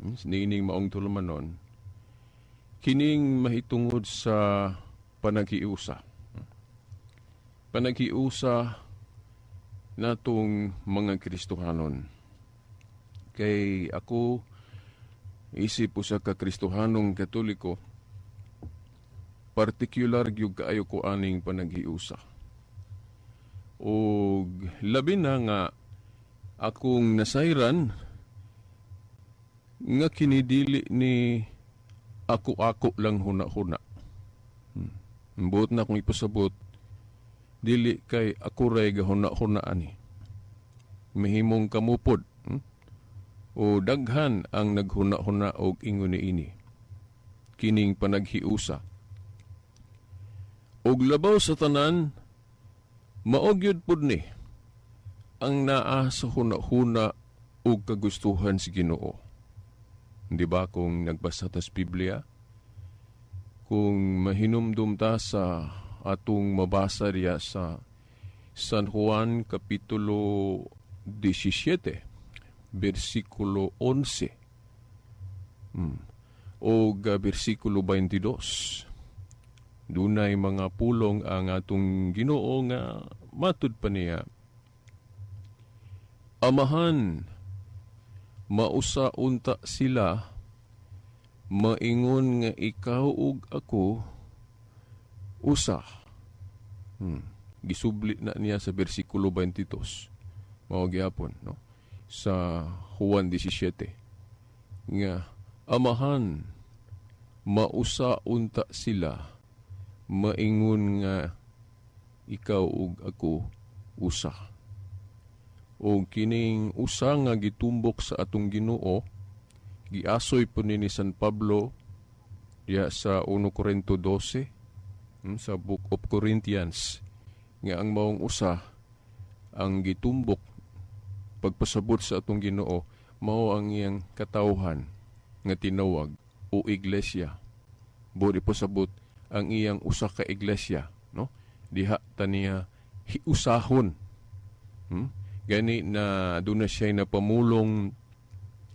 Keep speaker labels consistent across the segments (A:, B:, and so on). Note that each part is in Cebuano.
A: Niining maong tulumanon, kining mahitungod sa panaghiusa. Panaghiusa natong mga Kristohanon. Kay ako, isip usa ka Kristohanong Katoliko, partikular gyud kaayo ko aning panaghiusa. Og labi na nga akong nasayran nga kini dili ni ako-ako lang huna-huna. Buot na akong ipasabot, dili kay ako ray gahuna-huna ani. Mahimong kamupod. O daghan ang naghuna-huna og ingon niini. Kining panaghiusa. Og labaw sa tanan, mao gyud pud ni ang naa sa huna-huna ug kagustuhan sa Ginoo. Di ba kung nagbasa tas Biblia, kung mahinumdum ta sa atong mabasa diya sa San Juan Kapitulo 17, versikulo 11 o versikulo 22. Dunay mga pulong ang atong Ginoo nga matud pa niya, "Amahan, mausa unta sila, maingon nga ikaw ug ako usa." Gisubli na niya sa versikulo 22. Mao gyapon, no? Sa Juan 17 nga, "Amahan, mausa unta sila, maingon nga ikaw ug ako usa." O kining usa nga gitumbok sa atong Ginoo, giasoy po ni San Pablo diya sa 1 Corinto 12, sa Book of Corinthians, nga ang maong usa ang gitumbok pagpasabot sa atong Ginoo mao ang iyang katawhan nga tinawag o iglesia. Buot ipasabot, ang iyang usa ka iglesia, no? Diha ta niya hiusahon. Gani na doon na siya na pamulong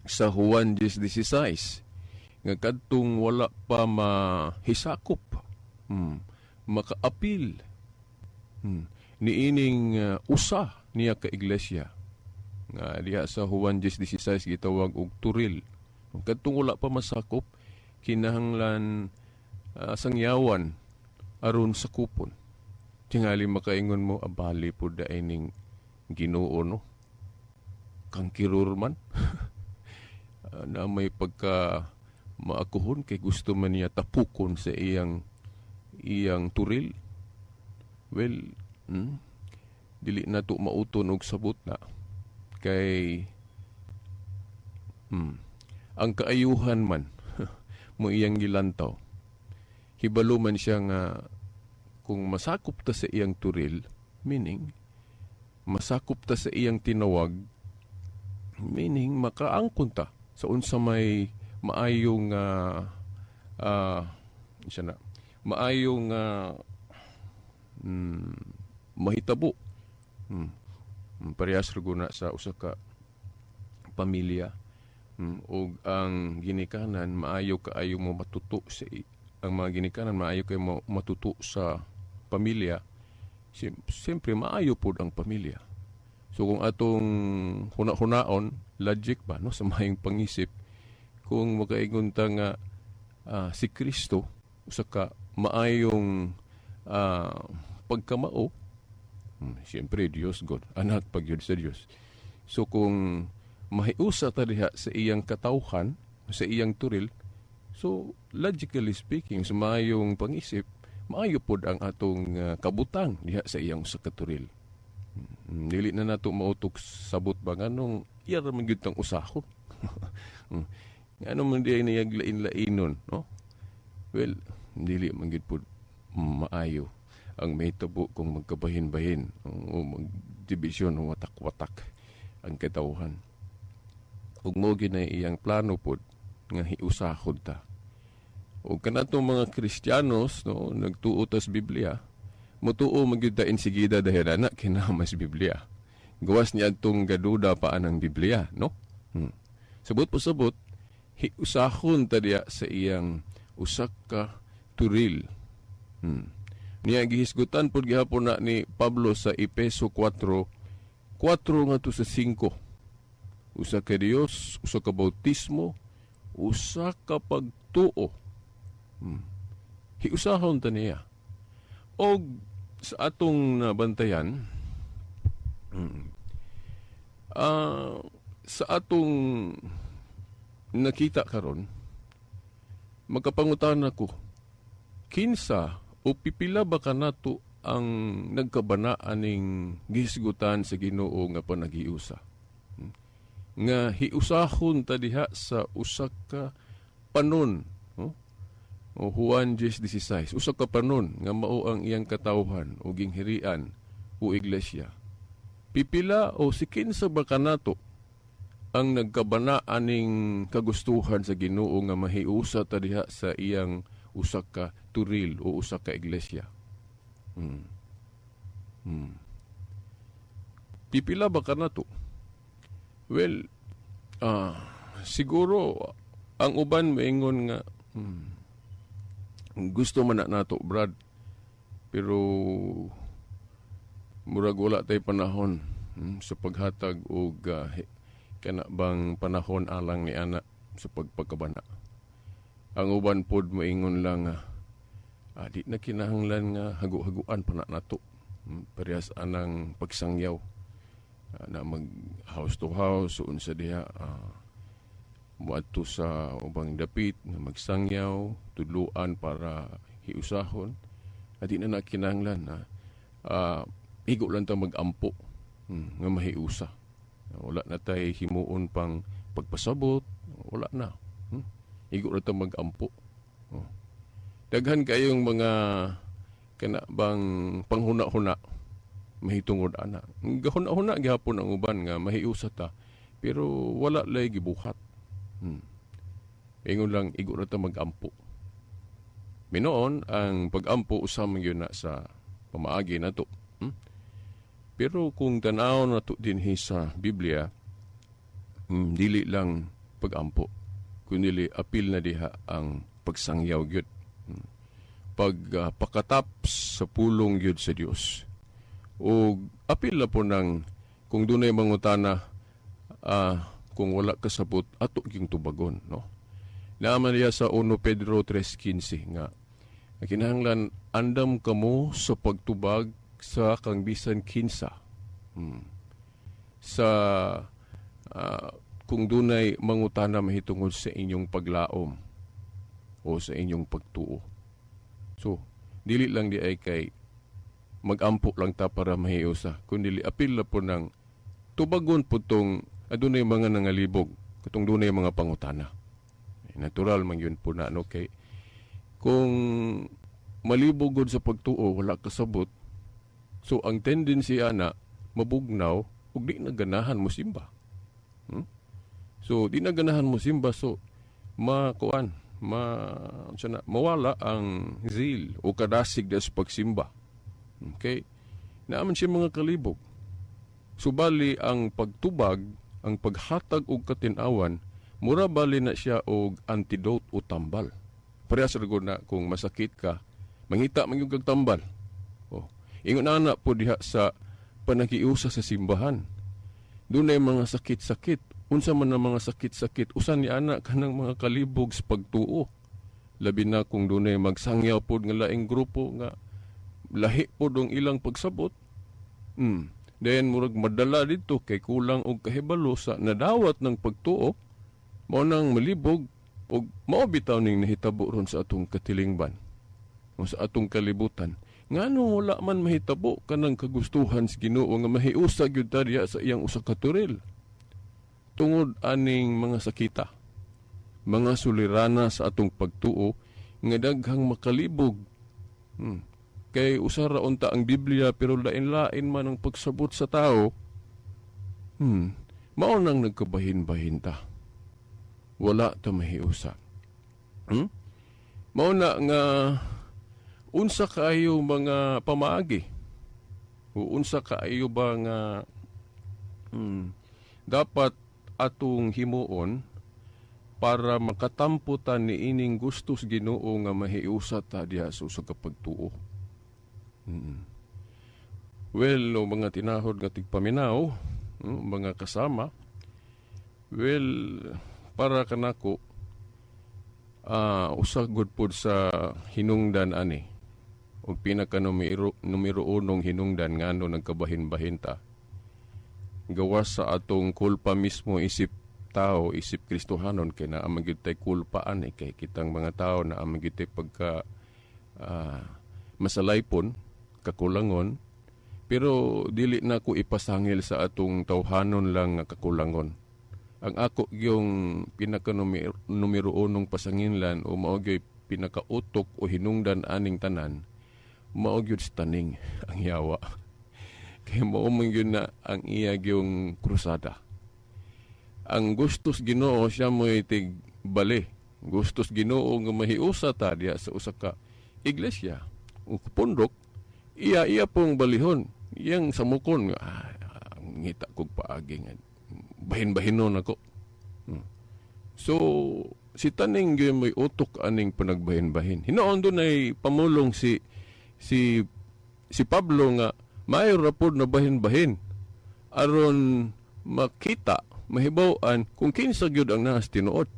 A: sa Juan 10:16 nga kadtong wala pa mahisakop, makaapil niining usa niya ka iglesia nga diha sa Juan 10:16 gitawag og turil. Kadtong wala pa masakop, kinahanglan sangyawan aron sakupon. Tingali makaingon mo, abali po da ining Ginoo, no, kangkiror man na may pagka maakuhon kay gusto man niya tapukon sa iyang iyang turil. Well, dili na to mauton og sabot na kay ang kaayuhan man mo iyang gilantaw. Hibalo man siya nga kung masakop ta sa iyang turil, meaning masakop ta sa iyang tinawag, meaning makaangkon ta sa unsa may maayong siya na maayong mahitabo. Parehas ra guna sa usa ka pamilya, ug ang ginikanan maayo kaayo mo matuto sa ang mga ginikanan maayo kay mo matuto sa pamilya, siyempre maayo pod ang pamilya. So kung atong huna-hunaon, logic ba, no, sa maayong pangisip, kung makaingon ta nga si Kristo usa ka maayong pagkamao, siyempre Dios God, anak pag yun sa Dios. So kung mahiusa ta diha sa iyang katawhan, sa iyang turil, so logically speaking, sa maayong pangisip, maayo pod ang atong kabutang diha sa iyang usa ka turil. Dili na nato mautok sabot ba nganong iya ra man gyud tang usahon. Ngano man diay niya lain-lainon, no? Well, dili man gyud pod maayo ang mahitabo kung magkabahin-bahin o magdibisyon o watak-watak ang katawhan. Ug mo gyud na iyang plano pod nga hiusahon ta. Ug kanatong mga Kristiyanos, no, nagtuo tas Biblia, mutuo man gyud ta insigida dahil ana kinamas Biblia. Gawas niya atong gaduda pa anang Biblia, no? Sabot po sabot, Hiusahon ta diya sa iyang usa ka turil. Niya gihisgutan pud gihapon na ni Pablo sa Epeso 4, 4 ngadto sa 5. Usa ka Dios, usa ka bautismo, usa ka pagtuo. Hiusahon ta niya. Og sa atong nabantayan, sa atong nakita karon, magkapangutan ako, kinsa o pipila ba kanato ang nagkabana aning gihisgutan sa Ginoo nga panaghiusa? Nga hiusahon ta diha sa usa ka panon, no? O Juan 10:16, usa ka panon nga mao ang iyang katawhan o ginghirian o iglesia. Pipila o si kinsa ba kanato ang nagkabana aning kagustuhan sa Ginoo nga mahiusa ta diha sa iyang usa ka turil o usa ka iglesia? Pipila ba kanato? Well, siguro ang uban maingon nga gusto man na nato, Brad, pero murag wala tay panahon sa paghatag og kana bang panahon alang ni ana sa pagpagkabana. Ang uban pod maingon lang nga di na kinahanglan nga hagu-haguan pa na nato. Parehas anang pagsangyaw na mag house to house o unsa diha, moadto sa ubang dapit nga magsangyaw, tudluan para hiusahon. Di na na kinahanglan na igo lang ta magampo nga mahiusa. Wala na tay himuon pang pagpasabot, wala na. Igo ra ta magampo. Oh. Daghan kayong mga kana bang panghuna-huna mahitungod ana. Gahuna-huna gihapon ang uban nga mahiusa ta, pero wala lay gibuhat. Ingon lang igo ra ta magampo. Minoon ang pagampo usa man gyud na sa pamaagi nato. Pero kung tan-aw nato dinhi sa Biblia, dili lang pagampo, kundi apil na diha ang pagsangyaw gyud. Pagpakatap sa pulong gyud sa Dios. O apil na po ng kung dunay mangutana, kung wala kasabot, ato gyung tubagon, no? Naaman niya sa 1 Pedro 3:15 nga kinahanglan andam kamo sa pagtubag sa kang bisan kinsa. Sa kung dunay mangutana mahitungod sa inyong paglaom o sa inyong pagtuo. So, dili lang di ay kay magampo lang ta para mahiusa, kundi apil na po ng tubagon po tong adunay mga nangalibog, katong dunay mga pangutana. Natural man yun po na, no? Kay kung malibog gud sa pagtuo, wala kasabot, so ang tendency ana, mabugnaw, ug di na ganahan mo simba. So di na ganahan mo simba, so makuan, ma unsa na, mawala ang zeal o kadasig sa pagsimba. Okay? Naaman siya mga kalibog. Subali ang pagtubag, ang paghatag og katin-awan, mura bali na siya og antidote o tambal. Parehas ra gud na kung masakit ka, mangita man gyud kag tambal. Oh. Ingon ana po diha sa panakiusa sa simbahan. Dunay mga sakit-sakit. Unsa man ang mga sakit-sakit, usan ni ana kanang mga kalibog sa pagtuo. Labi na kung dunay magsangyaw pod nga laing grupo nga lahi pod ang ilang pagsabot. Then murag madala dito kay kulang og kahibalo sa nadawat ng pagtuo, mao nang malibog og mao bitaw ning nahitabo ron sa atong katilingban o sa atong kalibutan. Ngano wala man mahitabo kanang kagustuhan sa Ginoo nga mahiusa gyud ta diha sa iyang usa ka turil? Tungod aning mga sakita, mga sulirana sa atong pagtuo nga daghang makalibog. Kay usa ra unta ang Biblia pero lain-lain man ang pagsabot sa tao. Mao nang nagkabahin-bahin ta. Wala ta mahiusa. Mao na nga unsa kaayo mga pamaagi o unsa kaayo ba nga dapat atong himuon Para makatampo ta niining gustos Ginoo nga mahiusa ta diha sa usa ka pagtuo. Well, no, mga tinahod nga tigpaminaw, mga kasama, well, para kanako, usa gud pod sa hinungdan ani ug pinaka numero numero unong hinungdan ngano nagkabahin-bahin ta, gawas sa atong kulpa mismo isip tao, isip Kristohanon, kay naa man gyud tay kulpa ani, kay kitang mga tao naa man gyud tay pagka masalaypon, kakulangon. Pero dili na ko ipasangil sa atong tawhanon lang nga kakulangon. Ang ako yung pinaka numero, numero unong pasanginlan o mao gyud pinakautok o hinungdan aning tanan, mao gyud si taning, ang yawa, kay mao man gyud na ang iya gyung krusada. Ang gustos Ginoo, siya mo'y tig bali. Gustos Ginoo nga mahiusa ta diha sa usa ka iglesia o pundok, iya iya pong balihon, iyang samukon nga, ngita kog paagi nga bahin-bahinon ako. So si taning gyud mo'y utok aning panagbahin-bahin. Hinoon doon ay pamulong si Pablo nga maayo ra pod na bahin-bahin aron makita, mahibaw-an kung kinsa gyud ang naas tinuod.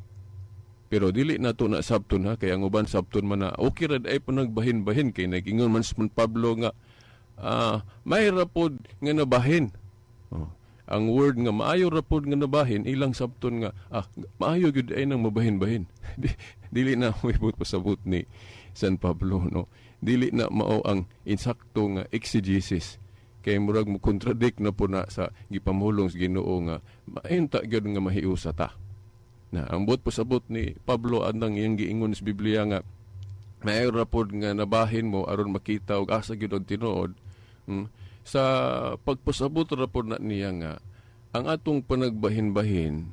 A: Pero dili na to na sabton ha, kay ang uban sabton man na okay ra ay panagbahin-bahin kay nag-ingon man si Pablo nga may ra pod nga nabahin. Oh. Ang word nga maayo ra pod nga nabahin, ilang sabton nga maayo gyud ay nang mabahin-bahin. Dili na moibot pasabot ni San Pablo, no. Dili na mao ang insakto nga exegesis kay murag mo contradict na po na sa gipamulong sa Ginoo nga mainta gyud nga mahiusa ta. Na ang buot pasabot ni Pablo anang iyang giingon sa Biblia nga maayo ra pod nga nabahin mo aron makita og asa gyud ang tinuod. Sa pagpasabot ra pod na niya nga ang atong panagbahin-bahin,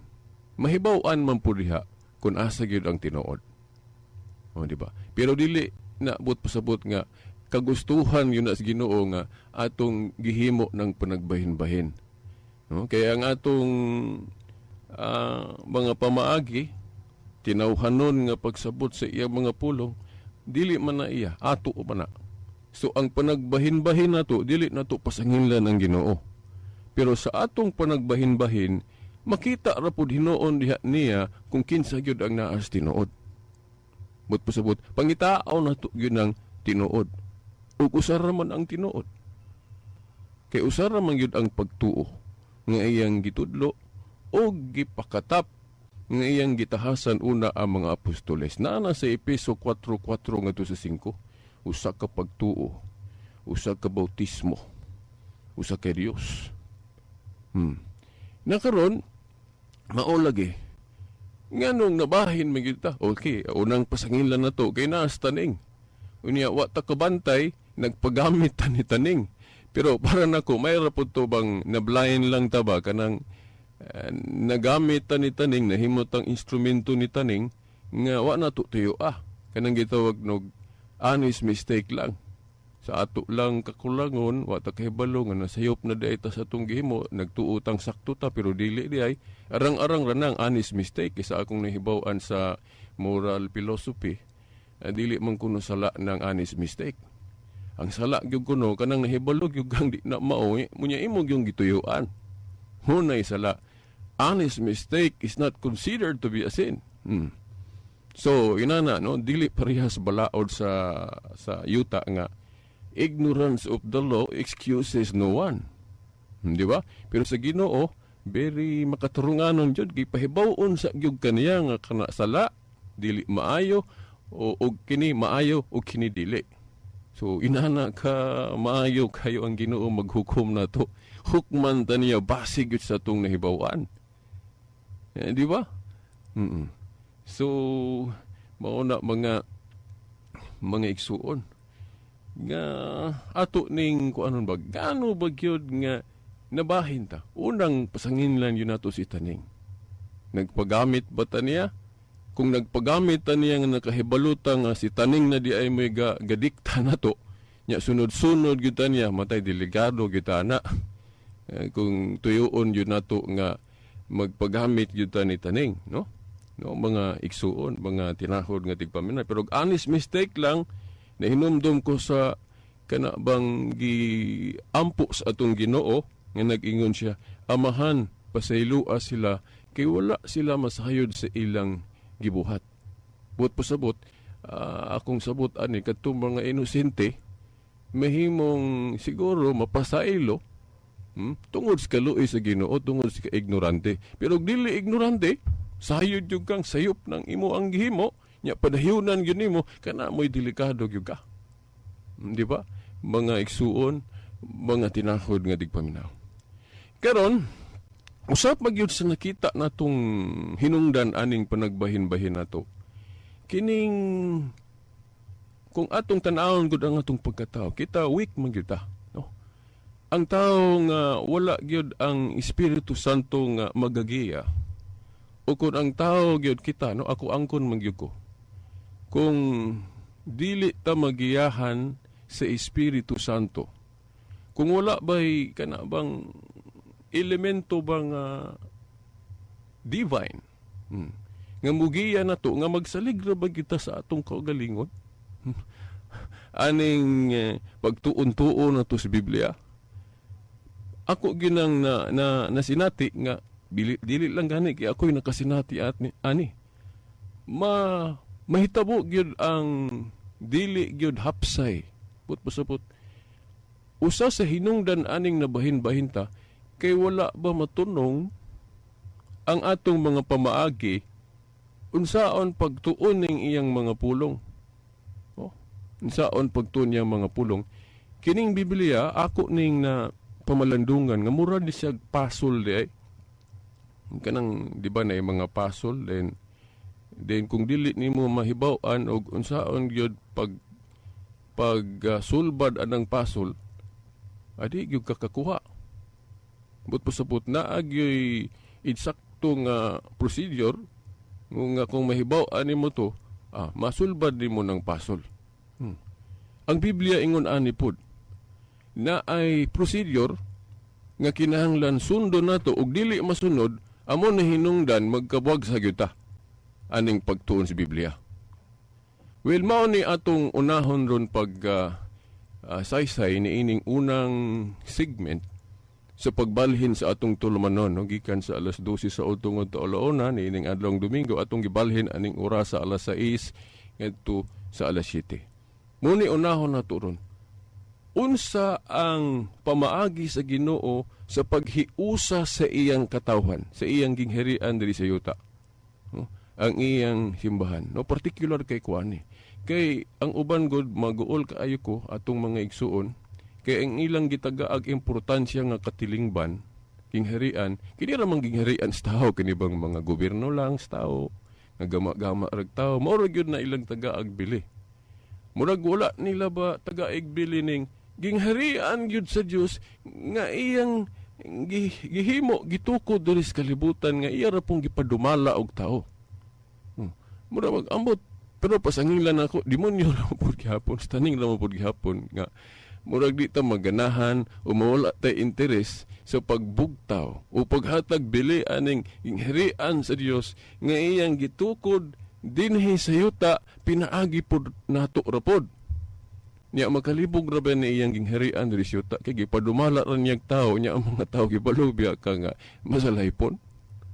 A: mahibaw-an man pud diha kung asa gyud ang tinuod. O, di ba? Pero dili na buot pasabot nga kagustuhan yun na sa Ginoo nga atong gihimo ng panagbahin-bahin. No? Kaya ang atong mga pamaagi, tinawhanon nga pagsabot sa iyang mga pulong, dili man na iya, ato man na. So ang panagbahin-bahin nato, dili nato pasanginlan ang Ginoo. Pero sa atong panagbahin-bahin, makita ra pud hinuon diha niya kung kinsa gyud ang naas tinuod. But pasabot, pangitaaw nato gyud ng tinuod. Ug usa ra man ang tinuod. Kay usa ra man gyud ang pagtuo nga iyang gitudlo o gipakatap nga iyang gitahasan una ang mga apostoles. Naa na sa Epeso 4:4 ngadto sa 5, usa ka pagtuo, usa ka bautismo, usa ka Dios. Nakaron, mao lagi. Nganong nabahin man gyud ta? Okay, unang pasanginlan na to kay naas taning. Unya wa ta kabantay, nagpagamit ta ni taning. Pero para nako, may ra pud to bang na-blind lang ta ba, kanang nagamit ta ni taning, nahimot ang instrumento ni taning nga wa na to tuyo. Kanang gitawag nog honest mistake lang. Sa ato lang kakulangon, wa ta kahibalo nga nasayop na diay ta sa atong gihimo, nagtuo tang sakto ta pero dili diay. Arang-arang ra nang honest mistake sa akong nahibaw-an sa moral philosophy. Dili man kuno sala ng honest mistake. Ang sala gyud kuno kanang nahibalo gyud kang di na mao, munya imo gyung gituyuan. Hunay sala. Honest mistake is not considered to be a sin. So inana, no, dili parehas balaod sa yuta nga ignorance of the law excuses no one. Di ba? Pero sa Ginoo, very makaturunganon jud, gipahibaw-on sa gyud kaniya nga kana sala, dili maayo o og kini maayo o kini dili. So inana ka maayo kayo ang Ginoo maghukom nato. Hukman ta niya base gyud sa atong nahibaw-an. Eh, di ba? So mao na mga igsuon nga ato ning kuanon ba, gaano ba gyud nga nabahin ta? Unang pasanginlan yun nato si taning. Nagpagamit ba ta niya? Kung nagpagamit ta niya nga nakahibalo ta nga si taning na di ay may gadikta nato nya, sunod-sunod gyud ta niya, matay delikado gyud ta na. Eh, kung tuyuon gyud nato nga magpagamit gyud ta ni taning, no? no, mga igsuon, mga tinahod nga tigpaminaw. Pero honest mistake lang, nahinumdum ko sa kana bang giampo sa atong Ginoo nga nag-ingon siya, "Amahan, pasayloa sila kay wala sila masayod sa ilang gibuhat." Buot pasabot, akong sabot ani, kadtong mga inosente mahimong siguro mapasaylo, tungod sa kaluoy sa Ginoo, tungod sa ignorante. Pero dili ignorante, sayod gyud kang sayop ng imo ang gihimo nya, padayonan gyud nimo, kana mo'y delikado gyud ka. Di ba? Mga igsuon, mga tinahod nga tigpaminaw. Karon, usap magyud sa nakita natong hinungdan aning panagbahin-bahin nato. Kining kung atong tan-awon gud ang atong pagkatao, kita weak man gyud ta, no? Ang tao nga wala gyud ang Espiritu Santo nga magagiya. O kung ang tao gyud kita, no, ako angkon man gyud ko. Kung dili ta magiyahan sa Espiritu Santo, kung wala ba'y kana bang elemento bang divine, nga mugiya na to, nga magsalig ra ba kita sa atong kaugalingon aning pagtuon-tuon na to sa Biblia? Ako ginang na nasinati nga dili, dili lang gani kay ako'y nakasinati at ni ani ma mahitabo gyud ang dili gyud hapsay. Put pasabot, usa sa hinungdan aning nabahin-bahin ta kay wala ba matunong ang atong mga pamaagi unsaon pagtuon ning iyang mga pulong. Oh, unsaon pagtuon niyang mga pulong. Kining Biblia, ako ning na pamalandungan nga mura ni siya puzzle di ay. Kanang di ba na yung mga puzzle, then kung dili nimo mahibaw-an og unsaon gyud pag pag sulbad anang puzzle, adi gyud ka kakuha. But pasabot, naa gyoy eksakto nga procedure nga kung mahibaw-an nimo to, masulbad nimo ng puzzle. Ang Biblia ingon ani pod na ay procedure nga kinahanglan sundon nato, ug dili masunod, amo na hinungdan magkabuag sa gyud ta aning pagtuon sa Biblia. Well, mao ni atong unahon ron pag saysay ni ining unang segment sa pagbalhin sa atong tulumanon, no, gikan sa alas 12 sa udto ngadto alauna ni ining adlong Domingo, atong gibalhin aning oras sa alas 6 ngadto sa alas 7. Muni unahon nato ron. Unsa ang pamaagi sa Ginoo sa paghiusa sa iyang katawhan, sa iyang gingharian diri sa yuta? No? Ang iyang simbahan. No, particular kay kuani. Kay ang uban god maguol kaayo ko atong mga igsuon kay ang ilang gitagaag importansya nga katilingban, gingharian, kini ra man gingharian sa tao, kini bang mga gobyerno lang sa tao nga gama-gama rag tao, mao ra gyud na ilang tagaag bili. Murag wala nila ba tagaig bili ning gingharian gyud sa Dios nga iyang gihimo, gitukod diri sa kalibutan, nga iya ra pong gipadumala og tao. Mura mag ambot, pero pasangilan ako, demonyo ra pud gihapon, staning ra pud gihapon nga murag di ta maganahan o mawala tay interes sa pagbugtaw o paghatag bili aning gingharian sa Dios nga iyang gitukod dinhi sa yuta, pinaagi pod nato ra pod. Nya makalibog ra ba ni iyang gingharian diri sa yuta kay gipadumala ra niyag tao? Nya ang mga tao gibalo biya ka nga masalaypon,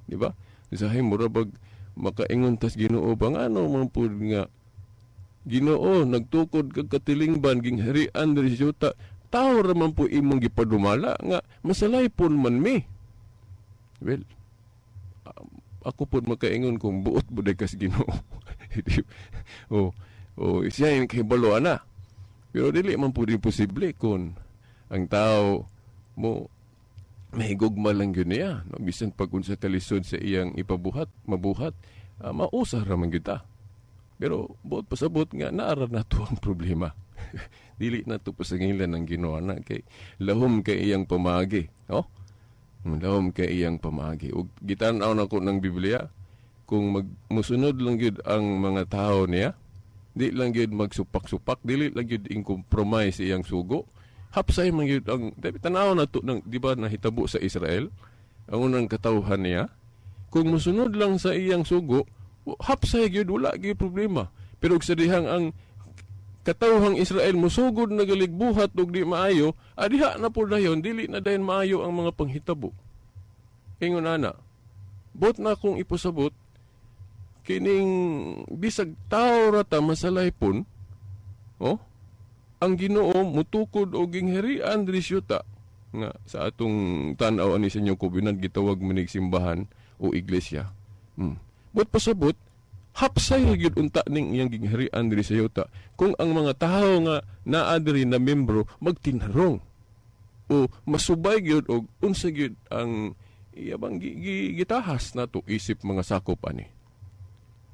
A: di ba? Sahay mura bag makaingon tas Ginoo ba nga ano man pud nga Ginoo nagtukod kag katilingban, gingharian diri sa yuta, tao ra man po imong gipadumala nga masalaypon man mi. Well, ako pod makaingon kung buot buday kas Ginoo. Oh, siya yung kahibalo ana. Pero dili man pud imposible kung ang tao mo mahigugma lang yun niya, no? Bisan pag unsa kalisod sa iyang ipabuhat, mabuhat, mausa ra man gyud ta. Pero buot pasabot nga naara na to ang problema. Dili na to pasangilan ng Ginoo na kay lahom kay iyang pamaagi, no? Lahom kay iyang pamaagi. Ug gitan-aw nako ng Biblia, kung musunod lang gyud ang mga tao niya, di lang gyud magsupak-supak, dili lang gyud in-compromise iyang sugo. Hapsay man gyud ang tanaw na to ng, di ba, nahitabo sa Israel ang unang katawhan niya, kung musunod lang sa iyang sugo. Hapsay gyud, wala gyud problema. Pero sa dihang ang katawhang Israel musugod na galigbuhat og di maayo, adiha na po dayon, dili na dayon maayo ang mga panghitabo. Ingon ana, bot na akong ipasabot, kining bisag tao ra ta masalaypon, oh, ang Ginoo mutukod og gingharian diri sa nga sa atong tan-aw ani sa New Covenant gitawag manig simbahan o iglesia. But pasabot, hapsay gyud unta ning iyang gingharian diri sa yuta kung ang mga tawo nga naa diri na membro magtinarong o masubay gyud og unsa gyud ang iya bang gitahas nato isip mga sakop ani.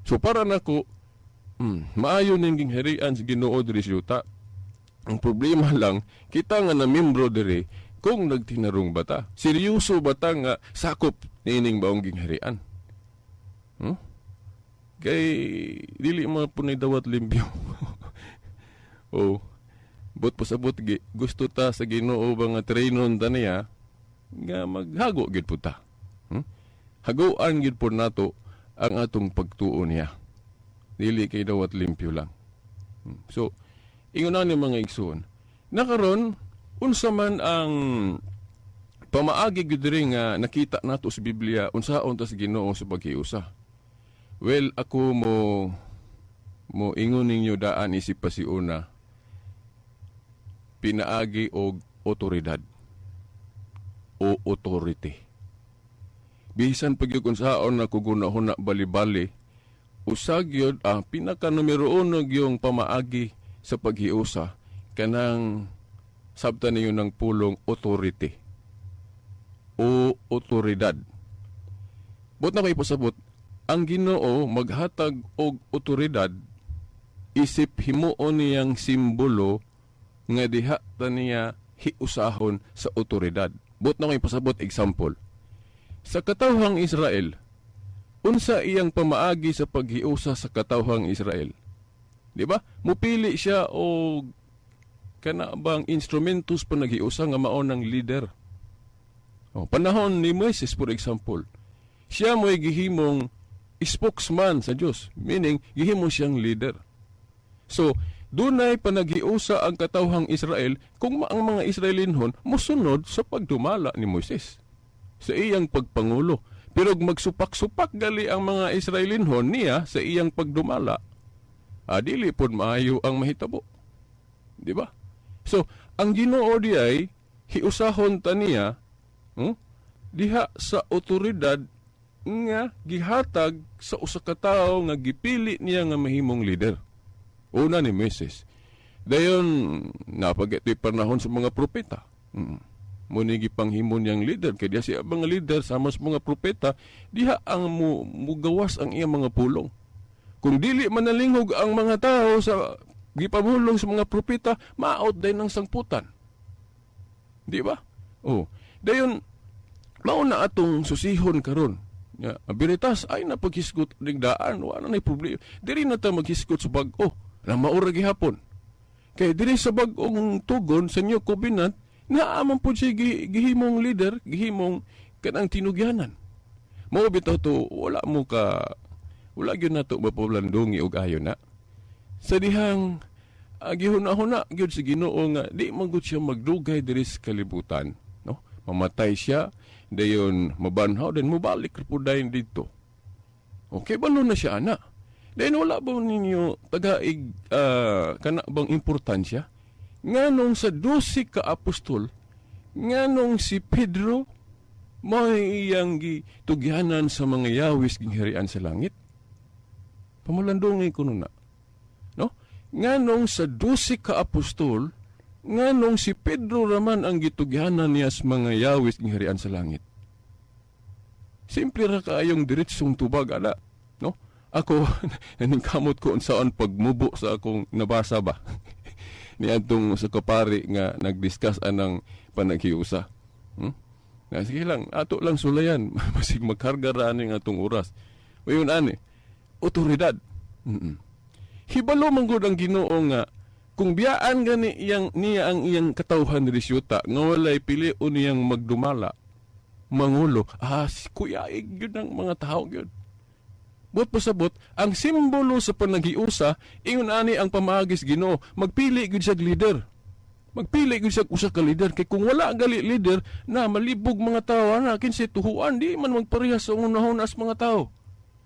A: So para nako, maayo ning gingharian sa Ginoo diri sa yuta. Ang problema lang, kita nga na membro diri, kung nagtinarong ba ta? Seryoso ba ta nga sakop niining baong gingharian? Kay dili mo punay dawat limpyo. Oh. But pasabot gusto ta sa Ginoo ba nga trainon ta niya nga maghago gyud po ta. Hagoan gyud po nato ang atong pagtuo niya. Dili kay dawat limpyo lang. So, ingon ni mga igsoon. Nakaron, unsa man ang pamaagi gyud diri nga nakita nato sa Biblia unsaon ta sa Ginoo sa paghiusa? Well, ako mo mo ingon ninyo daan isip pa si una, pinaagi og otoridad o authority. Bisan pag kung saon na kugunahuna bali-bali, usag yun, ang pinaka numero uno yung pamaagi sa paghiusa kanang sabta ninyo ng pulong authority o otoridad. But na ko ipasabot, ang Ginoo maghatag og otoridad isip himuon niyang simbolo nga diha ta niya hiusahon sa otoridad. But na ko ipasabot example. Sa katawhang Israel, unsa iyang pamaagi sa paghiusa sa katawhang Israel? Di ba? Mupili siya og kana bang instrumentos pa naghiusa nga mao ng leader. Oh, panahon ni Moises, for example, siya mo'y gihimong spokesman sa Dios, meaning gihimo siyang leader. So, dunay panaghiusa ang katawhang Israel kung ang mga Israelinhon mosunod sa pagdumala ni Moises sa iyang pagpangulo. Pero magsupak-supak gali ang mga Israelinhon niya sa iyang pagdumala, dili pod maayo ang mahitabo. Di ba? So, ang Ginoo di ay hiusahon ta niya, diha sa otoridad nga gihatag sa usa ka tawo nga gipili niya nga mahimong leader. Una ni Moises. Dayon napagito'y panahon sa mga propeta. Muni gipanghimo niyang leader kay diha siya mga leader sama sa mga propeta diha ang mugawas ang iyang mga pulong. Kung dili manalinghog ang mga tao sa gipamulong sa mga propeta, maot din ang sangputan. Di ba? Oh. Dayon mao na atong susihon karon. Ya, biritas ay na paghisgot ning daan, wala na problema. Diri na ta maghisgot sa bag-o, na maura gihapon. Kay diri sa bag-ong tugon sa New Covenant, naa man pud siya gihimong leader, gihimong kanang tinugyanan. Mao bitaw to, wala gyud nato mapablandungi og ayo na. Sa dihang gihuna-huna gyud sa Ginoo nga di man gud siya magdugay diri sa kalibutan, no? Mamatay siya, dayon mabanhaw, then mobalik ra pud dayon didto. Okay, balo na siya ana. Dayon wala ba ninyo tagaig kana bang importansya? Nganong sa 12 ka apostol, nganong si Pedro may iyang gitugyanan sa mga yawis gingharian sa langit? Pamulandongay ko na. No? Nganong sa 12 ka apostol, nganong si Pedro raman ang gitugyanan niya sa mga yawis gingharian sa langit? Simple ra kaayong diretsong tubag ala, no? Ako naningkamot ko unsaon pagmubo sa akong nabasa ba niadtong sa kapari nga nagdiscuss anang panaghiusa. Na sige lang, ato lang sulayan, masig magkarga ra ani atong oras. Mayon ani, otoridad. Hibalo man gud ang Ginoo nga kung biyaan gani iyang niya ang iyang katawhan diri sa yuta nga walay pilion niyang magdumala, mangulo, si kuyaig gyud ang mga tao gyud. Buot pasabot, ang simbolo sa panaghiusa, ingon ani ang pamaagis Ginoo, magpili gyud siya leader. Magpili gyud siya usa ka leader kay kung wala gali leader na malibog mga tawo na kinsay tuhuan, di man magparehas sa unahon as mga tao.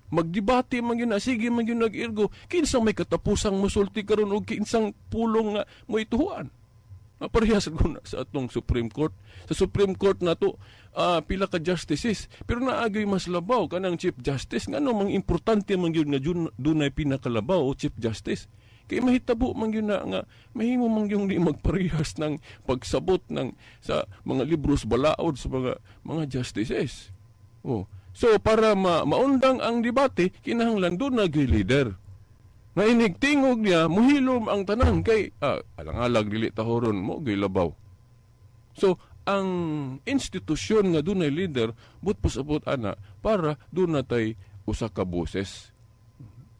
A: Magdebate man gyud na, sige man gyud nag-irgo, kinsa may katapusang musulti karon og kinsang pulong nga moituhuan. Maparehas gud na sa atong Supreme Court. Sa Supreme Court nato, pila ka justices, pero naagay mas labaw kanang Chief Justice. Ngano mang importante man gyud nga dunay pinakalabaw o Chief Justice? Kay mahitabo man gyud na nga mahimo man gyud di magparehas ng pagsabot ng sa mga libros balaod sa mga justices. Oh. So para maundang ang debate, kinahanglan duna gyud leader. Nga inig tingog niya, muhilom ang tanan kay alang-alang dili tahoron mo gyud labaw. So ang institusyon nga dunay leader, but pasabot ana para duna tay usa ka boses.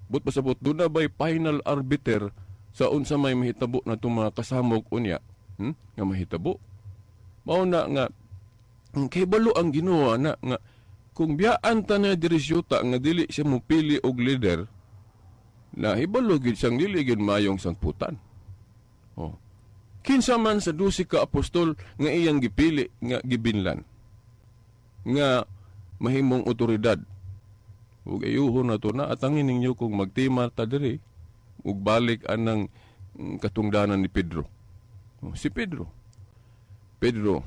A: But pasabot duna bay final arbiter sa unsa may mahitabo na itong mga kasamok unya, nga mahitabo. Mao na nga kay balo ang Ginoo na nga kung biyaan ta na diri syuta nga dili siya mopili og leader, na hibalo gid siyang dili gid mayong sangputan. Oh. Kinsa man sa 12 ka apostol nga iyang gipili nga gibinlan nga mahimong otoridad. Ug ayuhon na to na atangin ninyo kung magtima ta diri ug balik anang katungdanan ni Pedro. Oh, si Pedro. Pedro,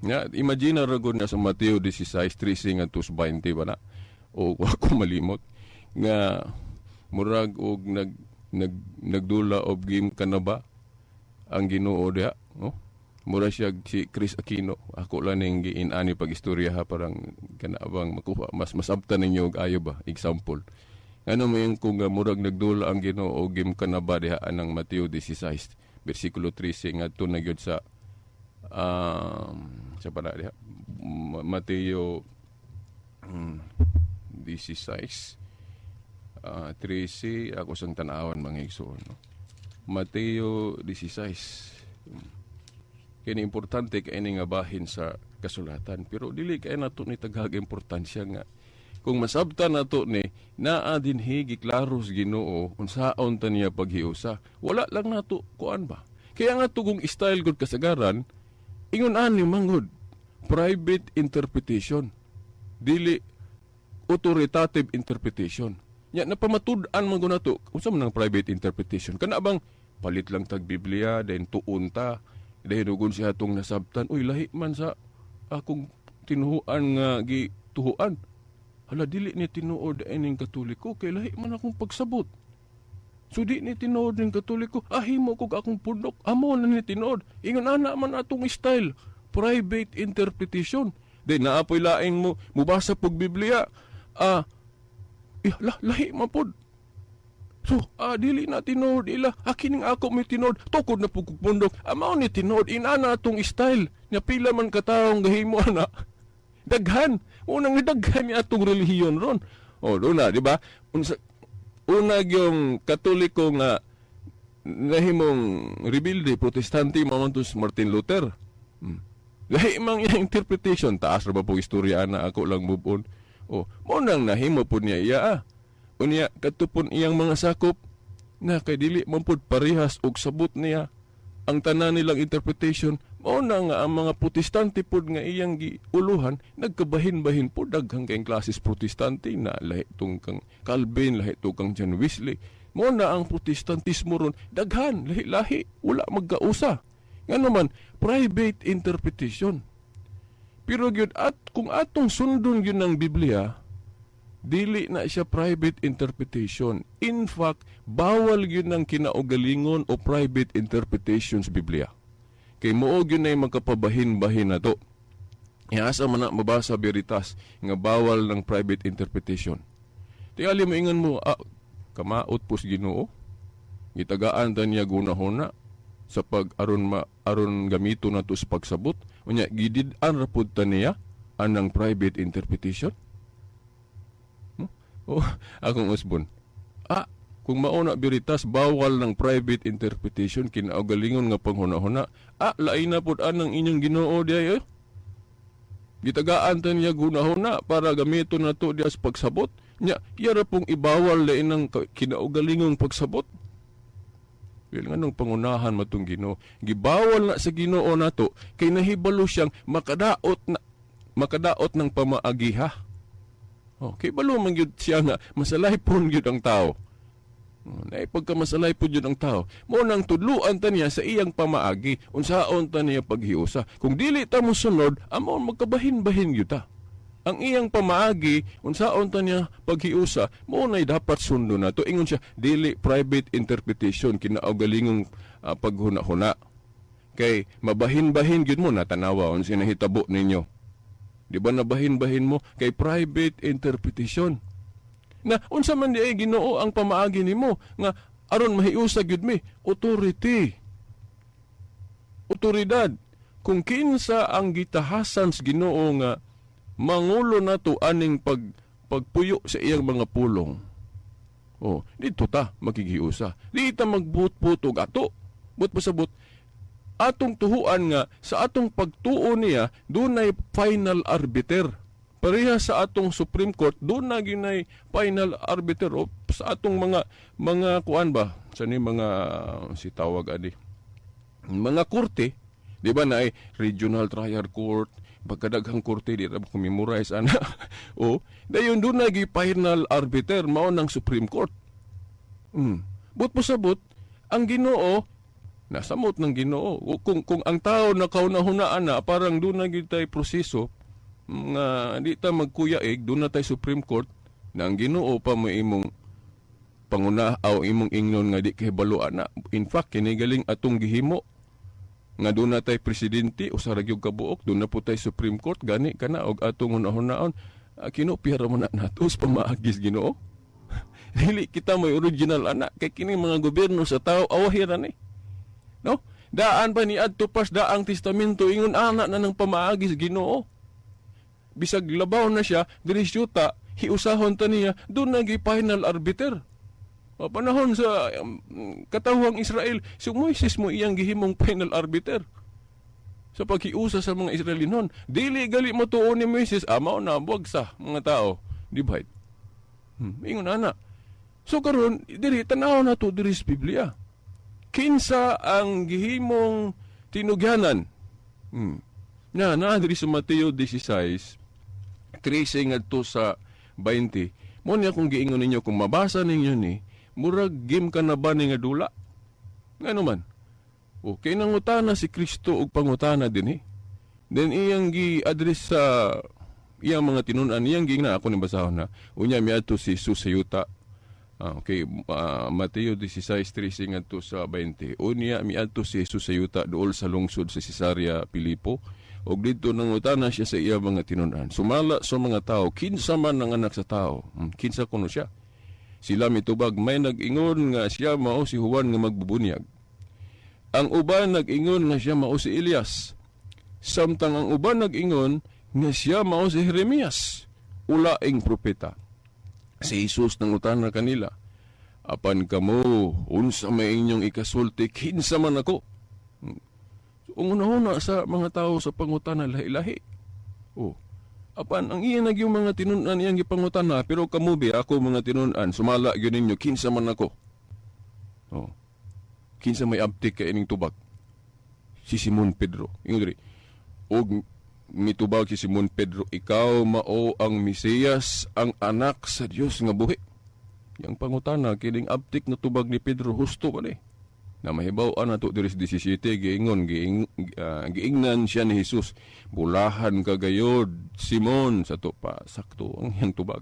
A: Nga, imagine ra gud na sa Mateo 16:13 ngadto sa 20 ba na? O ako malimot nga murag og nag nag nagdula og game ka na ba ang Ginoo diha, no? Mura siya si Kris Aquino. Ako lang ning giin-ani pag istorya ha, parang kana bang makuha mas masabtan ninyo og ayo ba example. Ngano mo yung kung murag nagdula ang Ginoo og game ka na ba diha anang Mateo 16 bersikulo 13 ngadto na gyud sa sa para diha Mateo 16 13, ako sang tan-awan, mga igsoon, no? Mateo 16. Kini importante kay ini nga bahin sa kasulatan, pero dili kay nato ni taghag importansya nga kung masabtan nato ni naa dinhi giklaro sa Ginoo unsaon ta niya paghiusa. Wala lang nato kuan ba, kaya nga tugong style gud kasagaran ingon ani manggod private interpretation, dili authoritative interpretation. Nya napamatud-an man gud nato unsa man ang private interpretation. Kana bang palit lang tag Biblia, then tuon ta, dahil ugon siya atong nasabtan, uy, lahi man sa akong tinuhuan nga gituhuan. Hala, dili ni tinuod ining Katoliko kay lahi man akong pagsabot. So di ni tinuod ning Katoliko, ahimo kog akong pundok, amo na ni tinuod. Ingon ana man atong style, private interpretation. Then naapoy laing mo mubasa pog Biblia, lahi man pod. So, dili na tinuod ila. Akining ako may tinuod. Tukod na pug pundok. Amao ni tinuod. Inana atong style. Nya pila man katawong gahimo ana. Daghan. Unang daghan ni atong relihiyon ron. O, doon na, di ba? Unsa, una yung Katoliko nga nahimong rebelde, Protestante, mao man to si Martin Luther. Lahi mang iyang interpretation. Taas ra ba po istorya na ako lang move on. O, mo nang nahimo po niya iya ah. Unya kadto pon iyang mga sakop na kay dili man pud parehas og sabot niya ang tanan nilang interpretation, mao na nga ang mga Protestante pud nga iyang giuluhan nagkabahin-bahin pud. Daghang kayong klases Protestante na lahi tung kang Calvin, lahi tung kang John Wesley. Mao na ang Protestantismo ron daghan, lahi-lahi, wala magkausa. Ngano man private interpretation. Pero gyud at kung atong sundon gyud ng Biblia, dili na siya private interpretation. In fact, bawal gyud ng kinaugalingon o private interpretation sa Biblia. Kay muo gyud nay magkapabahin-bahin na to. Iasa man na mabasa Veritas nga bawal ng private interpretation? Tingali mo ingon mo, kamaot po sa Ginoo. Gitagaan ta niya gunahona sa pag aron ma aron gamito na to sa pagsabot. Unya gidid-an ra pud ta niya anang private interpretation. Oh, akong usbon. Kung mauna Veritas bawal ng private interpretation, kinaugalingon nga panghuna-huna. Lain na pud anang inyong Ginoo diay eh. Gitagaan ta niya gunahona para gamiton na to diya sa pagsabot. Nya, yara pong ibawal lain ang kinaugalingong pagsabot. Well, nganong pangunahan matong Ginoo? Gibawal na sa Ginoo nato kay nahibalo siyang makadaot na makadaot ng pamaagiha. Oh, kay balo man gyud siya nga masalaypon gyud ang tao. Oh, naay pagka masalaypon gyud ang tao. Mao nang tudluan ta niya sa iyang pamaagi, unsaon ta niya paghiusa. Kung dili ta mosunod, amo magkabahin-bahin gyud ta. Ang iyang pamaagi, unsaon ta niya paghiusa, mao nay dapat sundon nato. Ingon siya, dili private interpretation, kinaugalingong paghuna-huna. Kay mabahin-bahin gyud mo na tanawa unsa nahitabo ninyo. Di ba nabahin-bahin mo kay private interpretation? Na unsa man di ay, Ginoo, ang pamaagi nimo nga aron mahiusa gyud mi? Authority. Otoridad. Kung kinsa ang gitahasan sa Ginoo nga mangulo nato aning pagpuyo sa iyang mga pulong. Oh, dito ta makighiusa. Di ta magbuot-buot og ato. Buot pasabot atong tuhuan nga sa atong pagtuo niya dunay final arbiter. Pareha sa atong Supreme Court, doon na ginay final arbiter o sa atong mga kuan ba sa ni mga si tawag ani mga korte, di ba, na ay regional trial court, pagkadaghang korte, di ra ko memorize ana. O dayon doon na gi final arbiter, mao ng Supreme Court. But pasabot ang Ginoo nasamot ng Ginoo. O kung ang tao na kauna-hunaan na parang doon na gyud tay proseso nga di ta magkuyaig, doon na tay Supreme Court na ang Ginoo pa mo imong panguna o imong ingnon nga di kahibalo ana. In fact, kini galing atong gihimo nga doon na tay presidente usa ra gyud kabuok, doon na po tay Supreme Court, gani kana og atong hunahunahon, kinopya ra man na nato sa pamaagis Ginoo. Dili kita may original ana kay kini mga gobyerno sa tao awahi ra ni, no? Daan pa ni adto pas daang testamento, ingon ana na ng pamaagi sa Ginoo. Bisag labaw na siya diri syuta, hiusahon ta niya, doon na final arbiter. O, panahon sa katawhang Israel, si Moises mo iyang gihimong final arbiter sa paghiusa sa mga Israelinon. Dili gali mo tuon ni Moises, mao na buwag sa mga tao. Di ba? Ingon ana. So karon diri tanaw na to diri sa Biblia. Kinsa ang gihimong tinugyanan? Na na diri sa Mateo 16 13 ngadto sa 20. Mo niya kung giingon ninyo, kung mabasa ninyo ni, murag game ka na ba ni nga dula? Ngano man? Okay, nangutana si Kristo og pangutana din eh. Then iyang gi-address sa iyang mga tinun-an, iyang giingnan, ako ning basahon na. Unya miadto si Jesus sa yuta. Okay, Mateo 16:13 ngadto sa 20. Unya miadto si Jesus sa yuta duol sa lungsod sa Cesarea Pilipo. Og didto nangutana siya sa iyang mga tinun-an. Sumala sa mga tao, kinsa man ang Anak sa Tao? Kinsa kuno siya? Sila mitubag, may nag-ingon nga siya mao si Juan nga magbubunyag. Ang uban nag-ingon nga siya mao si Elias. Samtang ang uban nag-ingon nga siya mao si Jeremias, ulaing propeta. Si Jesus nangutana kanila, "Apan kamo, unsa may inyong ikasulti, kinsa man ako?" So, ang una sa mga tao sa pangutana lahi-lahi. Oh. Apan ang iya nagyong mga tinun-an iyang gipangutana, pero kamo bi, ako mga tinun-an, sumala gyud ninyo, kinsa man ako? Oh. Kinsa may abtik kay ining tubag? Si Simon Pedro. Ingon diri. Og mitubag si Simon Pedro, "Ikaw mao ang Mesiyas, ang Anak sa Dios nga buhi." Yang pangutana kining abtik nga tubag ni Pedro, husto ba ni? Na mahibaw-an nato diri sa 17, giingon giingnan siya ni Jesus, "Bulahan ka gayod, Simon." Sa to pa sakto ang iyang tubag.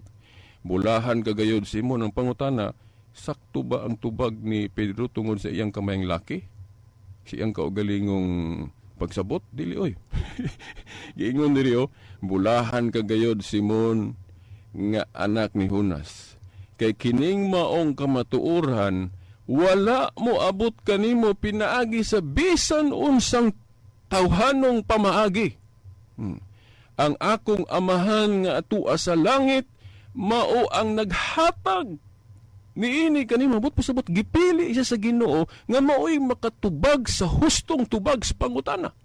A: "Bulahan ka gayod, Simon." Ang pangutana, sakto ba ang tubag ni Pedro tungod sa iyang kamayang laki? Sa iyang kaugalingong pagsabot? Dili oy. Giingon diri oh, "Bulahan ka gayod, Simon, nga anak ni Jonas. Kay kining maong kamatuoran wala mo abot kanimo pinaagi sa bisan unsang tawhanong pamaagi. Ang akong Amahan nga atua sa langit mao ang naghatag niini kanimo." But pasabot gipili siya sa Ginoo nga mao'y makatubag sa hustong tubag sa pangutana.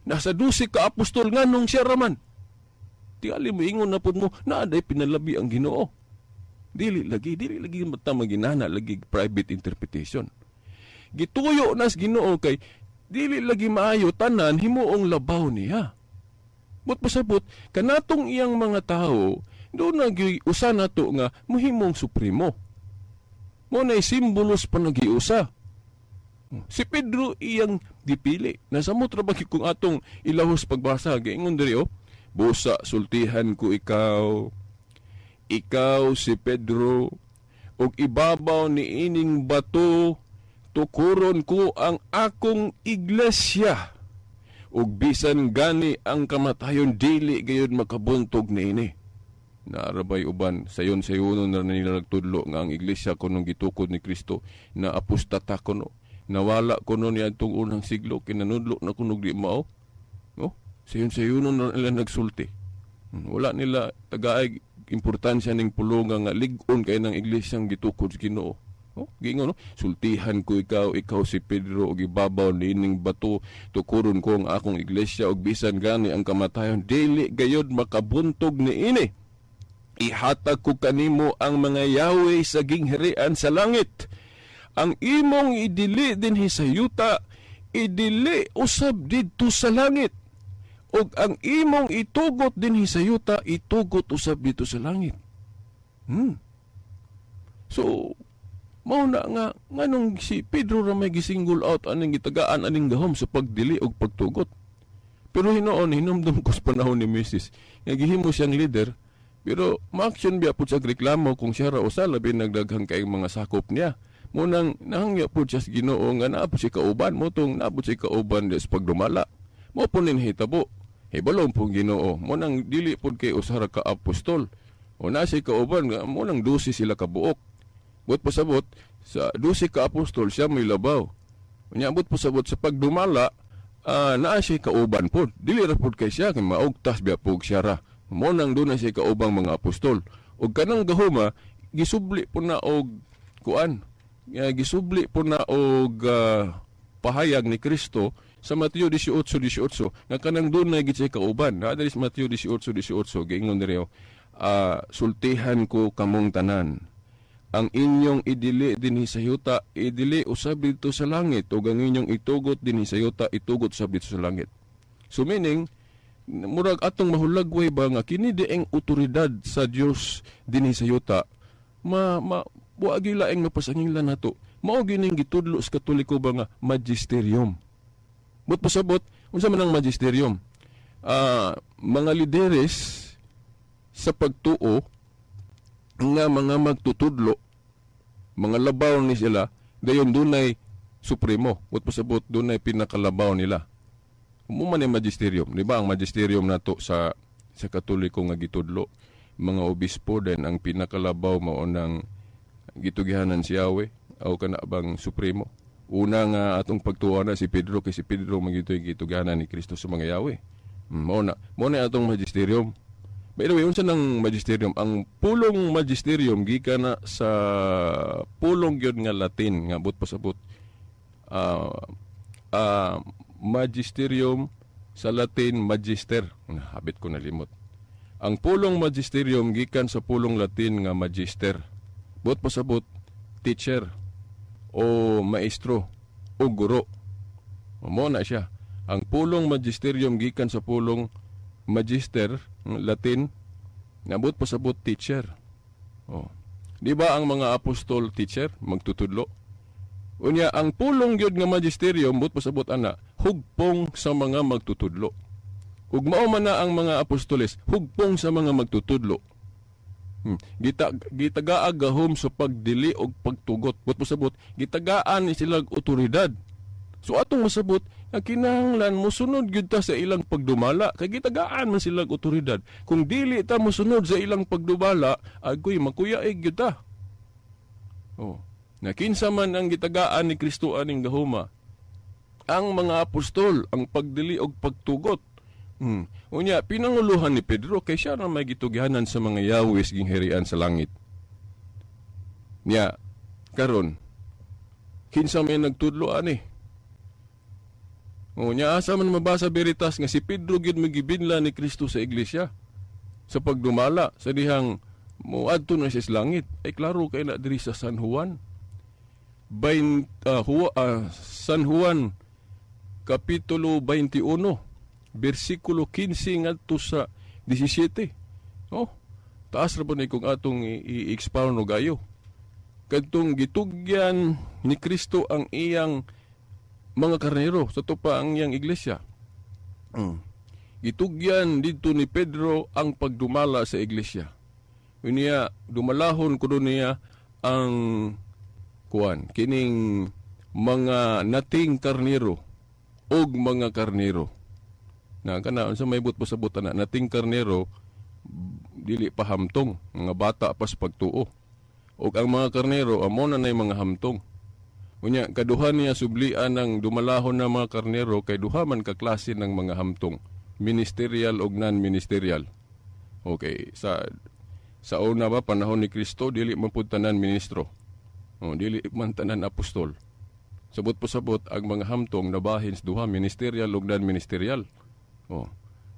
A: Nasa 12 ka apostol, nganong siya raman? Tingali mo ingon na pud mo na aday pinalabi ang Ginoo. Dili lagi mata maginana lagi private interpretation. Gituyo nas Ginoo kay dili lagi maayo tanan himuong labaw niya. But pasabot kanatong iyang mga tao do na usa nato nga mohimong supremo. Mo na simbolos pa nagiusa. Si Pedro iyang gipili. Nasamot ra ba kung atong ilahos pagbasa, giingon diri, oh, "Busa sultihan ko ikaw. Ikaw si Pedro, ug ibabaw ni ining bato tukuron ko ang akong iglesia. Ug bisan gani ang kamatayon, dili gayud makabuntog niini." Naarabay uban sayon sayonon na nila nagtudlo nga ang iglesia kunong gitukod ni Kristo na apostata kuno, nawala kuno niya itong unang siglo, kinanudlo na kuno di mao, no? Sayon sayonon na nila nagsulti. Wala nila tagaay importansya ning pulonga nga lig-on kay ng iglesyang gitukod sa Ginoo. Oh, giingon, no? "Sultihan ko ikaw, ikaw si Pedro, ug ibabaw niining bato tukuron ko ang akong iglesia, ug bisan gani ang kamatayon, dili gayod makabuntog niini. Ihatag ko kanimo ang mga yawi sa gingharian sa langit. Ang imong idili dinhi sa yuta, idili usab didto sa langit. Ug ang imong itugot dinhi sa yuta, itugot usab didto sa langit." So, mao na nga nganong si Pedro ra may gisingle out aning gitagaan aning gahom sa pagdili og pagtugot. Pero hinuon, hinumdum ko sa panahon ni Mrs. nga gihimo siyang leader, pero ma-action biya pud sa reklamo kung siya ra usa, labi nagdaghang kay mga sakop niya. Munang nahangya pud siya sa Ginoo nga naa pud siya kauban, mo tong naa pud siya kauban sa pagdumala. Mo po nin hitabo. Hibalong pong Ginoo. Mo nang dili pud kay usa ra ka apostol. O na siya kauban nga mo nang 12 sila kabuok. But pasabot sa 12 ka apostol, siya may labaw. Unya but pasabot sa pagdumala, naa siya kauban pod. Dili ra pod kay siya kay maugtas biya pug siya ra. Mo nang doon na siya kaubang mga apostol. Og kanang gahuma gisubli po na og kuan. Gisubli po na og pahayag ni Kristo sa Mateo 18:18 nga kanang doon na gid siya kauban. Na diri sa Mateo 18:18, giingon diri, "Sultihan ko kamong tanan. Ang inyong idili dinhi sa yuta, idili usab didto sa langit, ug ang inyong itugot dinhi sa yuta, itugot usab didto sa langit." So meaning, murag atong mahulagway ba nga kini dieng otoridad sa Dios dinhi sa yuta, ma ma wa gyud laing mapasangila nato. Mao gining gitudlo sa Katoliko ba nga magisterium. But pasabot, unsa man ang magisterium? Mga lideres sa pagtuo nga mga magtutudlo, mga labaw ni sila, dayon dunay supremo. But pasabot, dunay pinakalabaw nila. Mo man ang magisterium, di ba? Ang magisterium nato sa Katoliko nga gitudlo, mga obispo, din ang pinakalabaw mao nang gitugihanan si Yahweh o kana bang supremo. Una nga atong pagtuo na si Pedro, kay si Pedro magitoy gitugihanan ni Kristo sa mga Yahweh. Mao na atong magisterium. By the way, unsa nang magisterium? Ang pulong magisterium gikan na sa pulong gyud nga Latin nga but pasabot magisterium, sa Latin magister. Habit ko nalimot. Ang pulong magisterium gikan sa pulong Latin nga magister. But pasabot teacher o maestro o guro. Mo na siya. Ang pulong magisterium gikan sa pulong magister, Latin, nabot pasabot teacher. Oh. Di ba ang mga apostol teacher, magtutudlo? Unya ang pulong gyud nga magisterium, but pasabot ana, hugpong sa mga magtutudlo. Ug mao man na ang mga apostoles, hugpong sa mga magtutudlo. Gitagaag gahom sa pagdili og pagtugot. But pasabot, gitagaan ni sila og otoridad. So atong masabot nga kinahanglan mosunod gyud ta sa ilang pagdumala kay gitagaan man sila og otoridad. Kung dili ta mosunod sa ilang pagdumala, agoy, makuyaig gyud ta. Oh. Na kinsa man ang gitagaan ni Kristo aning gahuma? Ang mga apostol, ang pagdili og pagtugot. Unya pinanguluhan ni Pedro kay siya ra may gitugihanan sa mga yawis gingharian sa langit. Nya karon, kinsa may nagtudlo ani? O nya asa man mabasa Veritas nga si Pedro gyud magibinla ni Kristo sa iglesia sa pagdumala sa dihang Moadto na siya sa langit. Ay klaro kay na diri sa San Juan. San Juan kapitulo 21 bersikulo 15 ngadto sa 17. Oh, taas ra po ni kung atong i-expound og ayo. Kadtong gitugyan ni Kristo ang iyang mga karnero sa tupa ang iyang iglesia. Gitugyan didto ni Pedro ang pagdumala sa iglesia. Unya dumalahon kuno niya ang kuan kining mga nating karnero og mga karnero. Na kana unsa may but pasabot ana nating karnero, dili pa hamtong, mga bata pa sa pagtuo. Og ang mga karnero amo na nay mga hamtong. Unya kaduha niya sublian ang dumalahon ng mga karnero kay duha man ka klase ng mga hamtong, ministerial og non-ministerial. Okay, sa una ba panahon ni Kristo, dili man pud tanan ministro. Oh, dili man tanan apostol. Sabot po sabot ang mga hamtong nabahin sa duha, ministerial ug non-ministerial. Oh.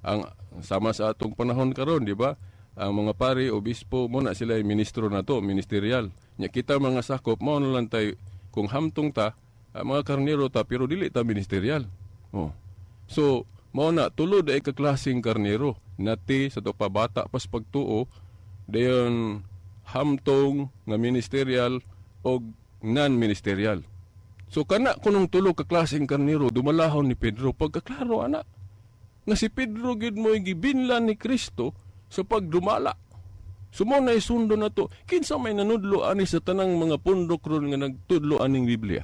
A: Ang sama sa atong panahon karon, di ba? Ang mga pari, obispo, mo na sila ay ministro na to, ministerial. Nya kita mga sakop, mao na lang tay kung hamtong ta, ang mga karnero ta, pero dili ta ministerial. Oh. So, mao na tulod ay kaklaseng karnero nati sa to pa bata pas pagtuo, dayon hamtong nga ministerial og non-ministerial. So kana kunong tulo ka klaseng karnero dumalahon ni Pedro, pagkaklaro ana nga si Pedro gid mo'y gibinlan ni Kristo sa pagdumala. So mo na isundo na to. Kinsa may nanudlo ani sa tanang mga pundok ron nga nagtudlo aning Biblia?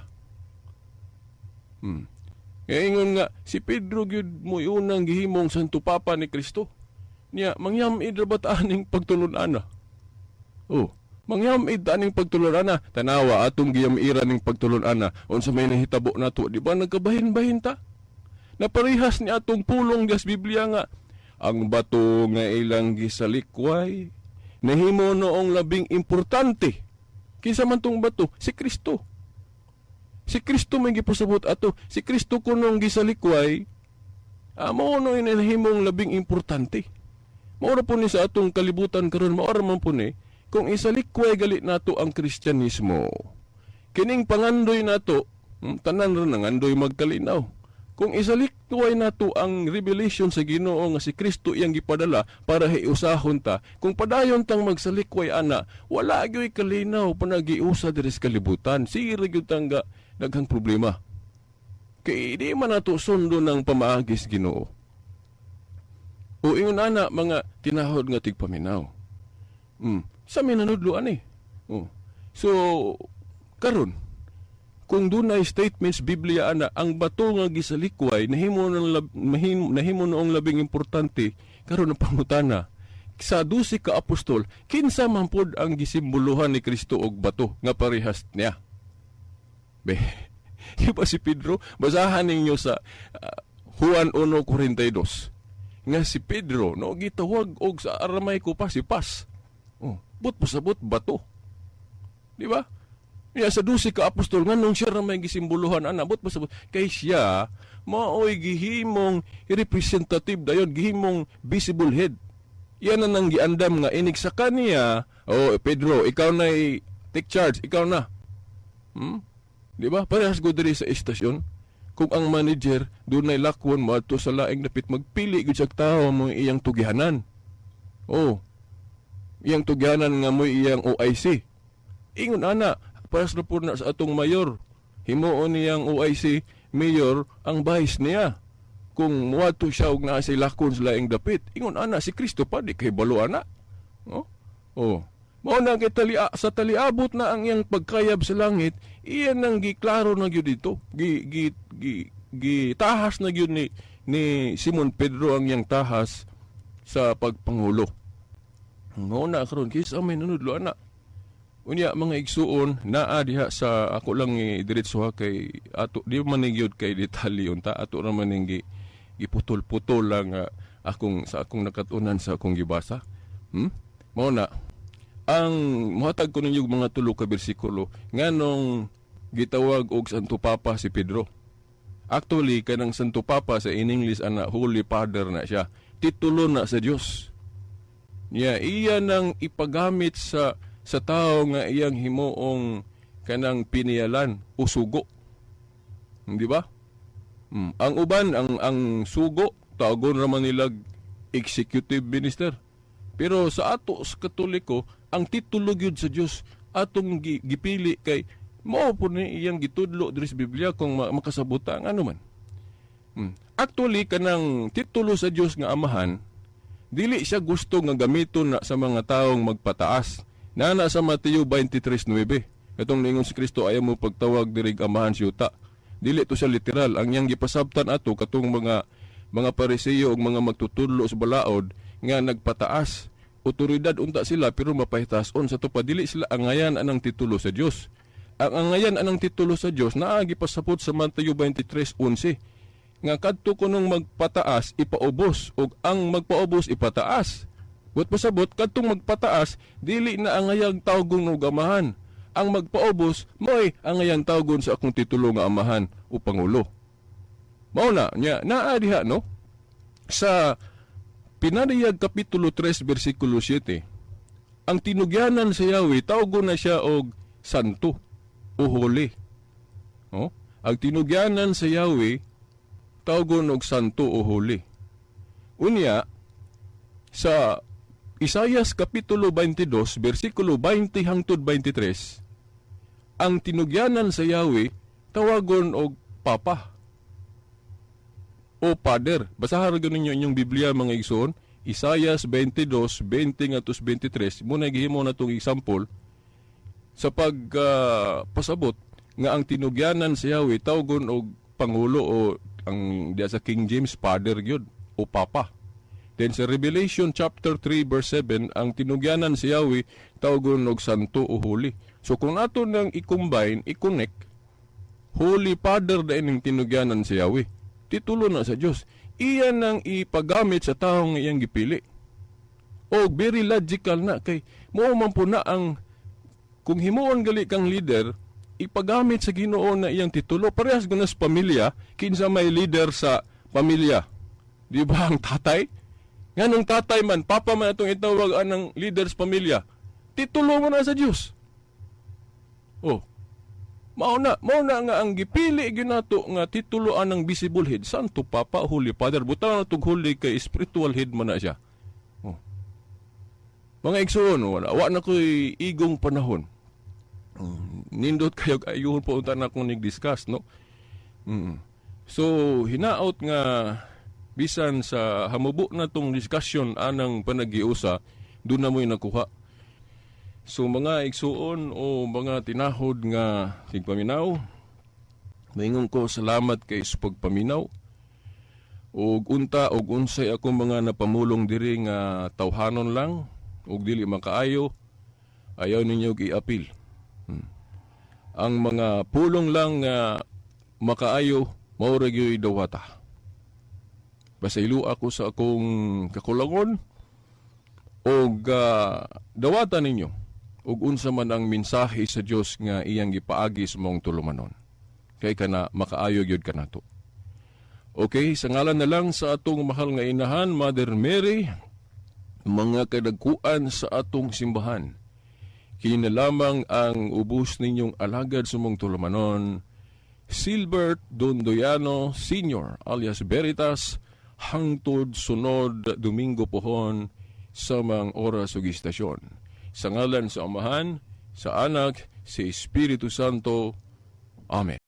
A: Kaya ingon nga si Pedro gyud mo'y unang gihimong Santo Papa ni Kristo. Niya mangyamid ra ba ta aning pagtulon-ana? Oh, mangyamid ta aning pagtulon-ana. Tanawa atong giyamiran ning pagtulon-ana. Unsa may nahitabo nato, di ba nagkabahin-bahin ta? Naparehas ni atong pulong gas Biblia nga ang bato nga ilang gisalikway nahimo noong labing importante. Kinsa man tong bato? Si Kristo. Si Kristo may gipasabot ato. Si Kristo kunong gisalikway, mao no nahimong labing importante. Mao ra po ni sa atong kalibutan karon, mao ra man po ni kung isalikway gali nato ang Kristyanismo. Kining pangandoy nato, tanan ra nangandoy magkalinaw. Kung isalikway nato ang revelation sa Ginoo nga si Kristo iyang gipadala para hiusahon ta, kung padayon tang magsalikway ana, wala gyoy kalinaw panagiusa diri sa kalibutan. Sige ra gyud tangga daghang problema. Kay di man nato sundo ng pamaagis Ginoo. O ingon ana mga tinahod nga tigpaminaw. Sa minanudlo ani. Oh. So karon kung dunay statements Biblia ana ang bato nga gisalikway nahimo ng lab, nahimo noong labing importante, karon ang pangutana sa 12 ka apostol, kinsa man pod ang gisimboluhan ni Kristo og bato nga parehas niya? Be, di ba si Pedro? Basahan ninyo sa Juan 1:42 nga si Pedro no gitawag og sa Aramaico pa si Pas. Oh, but pasabot bato. Di ba? Ya sa 12 ka apostol, nganong siya ra may gisimboluhan ana? But pasabot kay siya maoy gihimong representative, dayon gihimong visible head. Yan na nang giandam nga inig sa kaniya, "Oh Pedro, ikaw na take charge, ikaw na." Di ba? Parehas ko diri sa estasyon. Kung ang manager dunay lakwon moadto sa laing dapit, magpili gyud siya tawo mo iyang tugihanan. Oh. Iyang tugihanan nga mo iyang OIC. Ingon ana, parehas na po na sa atong mayor. Himuon niyang OIC mayor ang vice niya. Kung muadto siya og naa say lakon sa laing dapit, ingon ana si Kristo pa di kay balo ana. Oh. Oh. Mao na kay tali sa taliabot na ang iyang pagkayab sa langit, iyan nang giklaro na gyud dito. Gi gi gi gitahas na gyud ni Simon Pedro ang iyang tahas sa pagpangulo. Mao na karon kinsa may nanudlo ana. Unya mga igsuon, naa diha sa ako lang diretso ha kay ato di man ni gyud kay detalye unta, ato ra man ning giputol-putol lang akong sa akong nakat-unan sa akong gibasa. Mao na ang mohatag ko ninyo mga tulo ka bersikulo nganong gitawag og Santo Papa si Pedro. Actually kanang Santo Papa sa in English ana, Holy Father na siya. Titulo na sa Dios. Niya iya nang ipagamit sa tao nga iyang himuong kanang piniyalan o sugo. Di ba? Ang uban ang sugo tawagon ra man nilag executive minister. Pero sa ato sa Katoliko, ang titulo gyud sa Dios atong gipili kay mao po ni iyang gitudlo diri sa Biblia kung makasabutan ano man. Actually, kanang titulo sa Dios nga Amahan, dili siya gusto nga gamiton na sa mga taong magpataas. Nana sa Mateo 23:9. Katong ningon si Kristo, "Ayaw mo pagtawag diri Amahan sa yuta." Dili to siya literal. Ang iyang gipasabtan ato katong mga Pariseo ug mga magtutudlo sa balaod nga nagpataas. Otoridad unta sila pero mapahitason sa pa dili sila angayan anang titulo sa Dios. Ang angayan anang titulo sa Dios naa gipasabot sa Mateo 23:11 nga kadto kunong magpataas ipaubos ug ang magpaubos ipataas. Buot pasabot, kadtong magpataas dili na angayang tawgon og Amahan. Ang magpaubos mo'y angayang tawgon sa akong titulo nga Amahan o Pangulo. Mao na nya naa diha, no, sa Pinadayag kapitulo 3 bersikulo 7. Ang tinugyanan sa Yahweh, tawgon na siya og Santo o Holy. No? Ang tinugyanan sa Yahweh tawgon og Santo o Holy. Unya sa Isayas kapitulo 22 bersikulo 20 hangtod 23, ang tinugyanan sa Yahweh tawagon og Papa o Father. Basahan ra ninyo inyong Biblia, mga igsoon. Isayas 22, 20 ngadto 23, muna gihimo na tong example sa pagpasabot nga ang tinugyanan sa Yahweh tawgon og Pangulo o ang diya sa King James, Father gyud o Papa. Then sa Revelation chapter 3 verse 7, ang tinugyanan sa Yahweh tawgon og Santo o Holy. So kung ato nang i-combine, i-connect, Holy Father dahil ning tinugyanan sa Yahweh. Titulo na sa Dios. Iyan ang ipagamit sa taong iyang gipili. O very logical na kay mo man po na ang kung himuon gali kang leader, ipagamit sa Ginoo na iyang titulo. Parehas guna sa pamilya, kinsa may leader sa pamilya? Di ba ang tatay? Nganong tatay man, papa man atong itawag anang leader sa pamilya. Titulo mo na sa Dios. Oh. Mao na nga ang gipili ginato nga titulo anang visible head, Santo Papa, Holy Father. Butang na tug holy kay spiritual head man na siya. Oh. Mga igsoon, wala wa na ko'y igong panahon. Nindot kayo ayuhon po unta na akong nag-discuss, no? So, hinaot nga bisan sa hamubo na tong discussion anang panagiusa, doon na mo'y nakuha. So mga igsuon o mga tinahod nga tigpaminaw, maingon ko salamat kay sa pagpaminaw. Og unta og unsay ako mga napamulong diri nga tawhanon lang ug dili makaayo, ayaw ninyo i-apil. Ang mga pulong lang nga makaayo mao ra gyud dawata. Pasaylo ako sa akong kakulangon og dawata ninyo ug unsa man ang mensahe sa Dios nga iyang gipaagi sa mong tulumanon. Kay kana makaayo gyud kanato. Okay, sa ngalan na lang sa atong mahal nga inahan, Mother Mary, mga kadagkuan sa atong simbahan, kini na lamang ang ubos ninyong alagad sa mong tulumanon, Silbert Dondoyano Sr. alias Veritas, hangtod sunod Domingo pohon sa mga oras ug istasyon. Sa ngalan sa Amahan, sa Anak, sa Espiritu Santo. Amen.